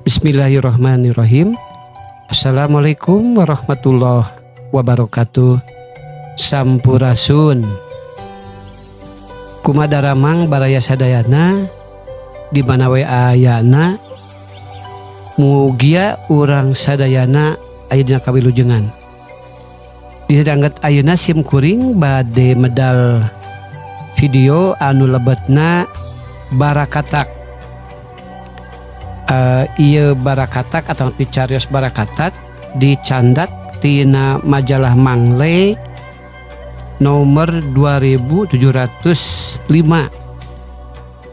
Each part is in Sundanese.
Bismillahirrahmanirrahim. Assalamualaikum warahmatullahi wabarakatuh. Sampurasun. Kumaha daramang baraya sadayana di mana we ayana, mugia urang sadayana aya dina kawilujengan. Di danget ayeuna sim kuring bade medal video anu lebetna barakatak. Ieu barakatak atau picarios barakatak dicandak tina majalah Mangle nomor 2705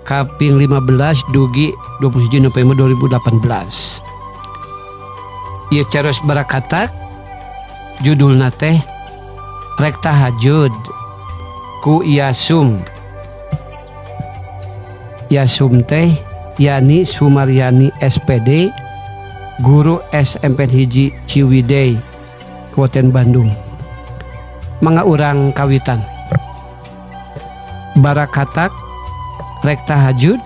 kaping 15 dugi 27 November 2018. Ieu carios barakatak judulna teh Rek Tahajud ku Yasum. Yasum teh Yani Sumaryani SPD, guru SMP 1 Ciwidey, Kabupaten Bandung. Mangga urang kawitan. Barakatak Rek Tahajud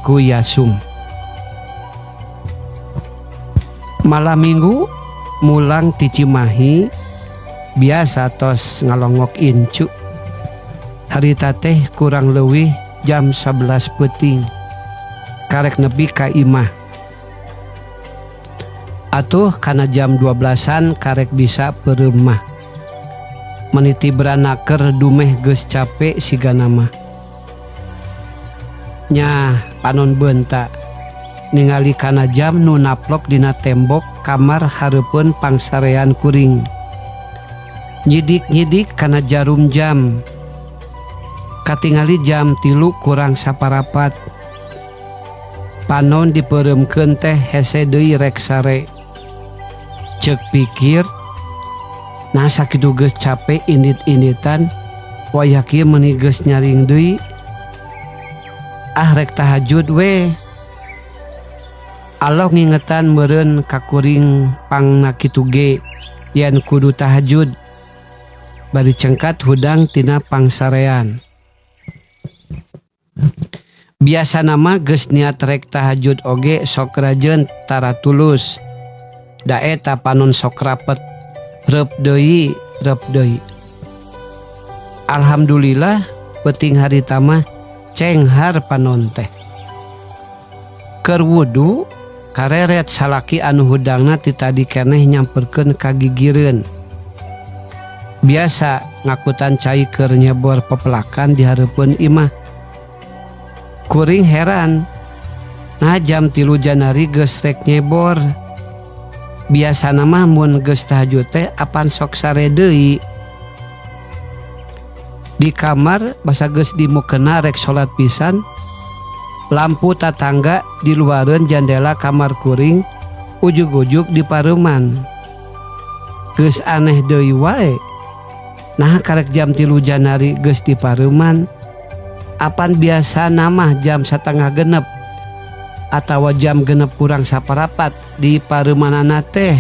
ku Yasum. Malam Minggu mulang ti Cimahi, biasa tos ngalongok incu. Harita teh kurang leuwih jam 11 peuting. Karek nepi ka imah. Atuh kana jam 12-an karek bisa peureum mah. Meniti beranaker dumeh geus capek sigana mah. Nyah, panon beunta ningali kana jam nu naplok dina tembok kamar hareupeun pangsarean kuring. Nyidik-nyidik kana jarum jam. Katingali jam 2.45. Panon dipeureumkeun teh hese deui rek sare. Ceuk pikir, nah sakitu geus capek indit-inditan, wayah kieu meuni geus nyaring deui. Ah, rek tahajud we. Allah ngingetan meureun ka kuring pangna kitu ge yen kudu tahajud. Bari cengkat hudang tina pangsarean. Biasana mah geus niat rek tahajud oge sok rajeun tara tulus. Da eta panon sok rapet, reup deui, reup deui. Alhamdulillah peuting harita mah cenghar panon teh. Keur wudu kareret salaki anu hudangna ti tadi keneh nyamperkeun ka gigireun. Biasa ngakutan cai keur nyebor pepelakan di hareupeun imah. Kuring heran, nah jam 3 janari geus rek nyebor. Biasana mah mun geus tahajud teh apan sok sare deui. Di kamar basa geus dimukena rek salat pisan, lampu tatangga di luareun jandela kamar kuring ujug-ujug di pareuman. Geus aneh deui wae. Nah karek jam 3 janari geus di pareuman. Apan biasa namah jam setengah genep atawa jam 5.45 di pareumanana teh.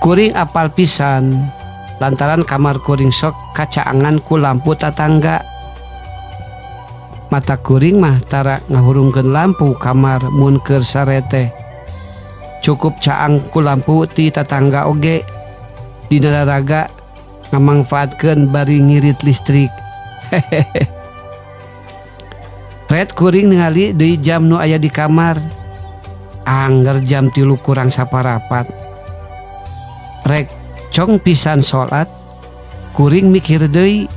Kuring apal pisan lantaran kamar kuring sok kacaangan ku lampu tatangga. Mata kuring mah tara ngahurungkeun lampu kamar mun keur sare teh. Cukup caang ku lampu ti tatangga oge. Dina daraga ngamangfaatkeun bari ngirit listrik. Hehehe. Red kuring ningali deui jam nu aya di kamar. Angger jam 2.45. Rek cong pisan salat, kuring mikir deui.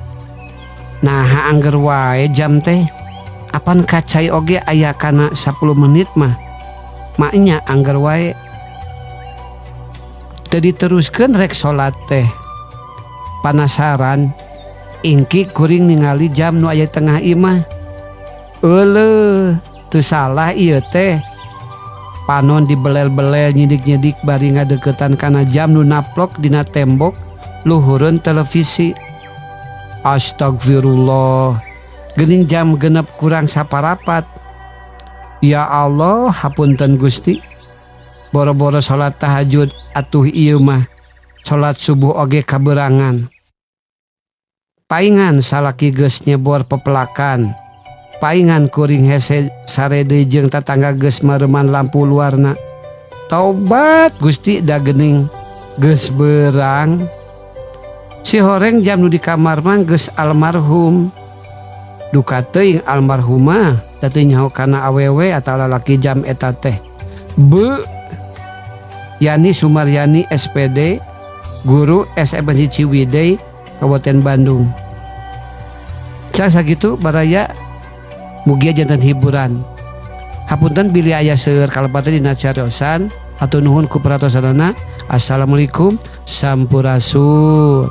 Naha angger wae jam teh. Apan kacai oge aya kana 10 menit mah. Maknya angger wae. Teu diteruskeun rek salat teh. Panasaran ingki kuring ningali jam nu aya tengah imah. Euleuh, teu salah ieu teh. Panon dibelel-belel nyidik-nyidik bari ngadeukeutan kana jam nu naplok dina tembok luhureun televisi. Astagfirullah. Geuning jam 5.45. Ya Allah, hapunten Gusti. Boro-boro salat tahajud atuh ieu mah. Salat subuh oge kaberangan. Paingan salaki geus nyebor pepelakan. Paingan kuring hese sare deui jeung tatangga geus mareuman lampu luarna. Taubat Gusti, da geuning geus beurang. Si horeng jam nu di kamar mah geus almarhum. Duka teuing almarhumah da teu nyaho kana awewe atawa lalaki jam eta teh. Bu Yani Sumaryani, SPD, guru SMP Ciwidey, Kabupaten Bandung. Cah, sakitu baraya, mugia janten hiburan. Hapunten bilih aya seueur kalepatan dina cariosan. Hatur nuhun ku perhatosanana. Assalamualaikum, sampurasun.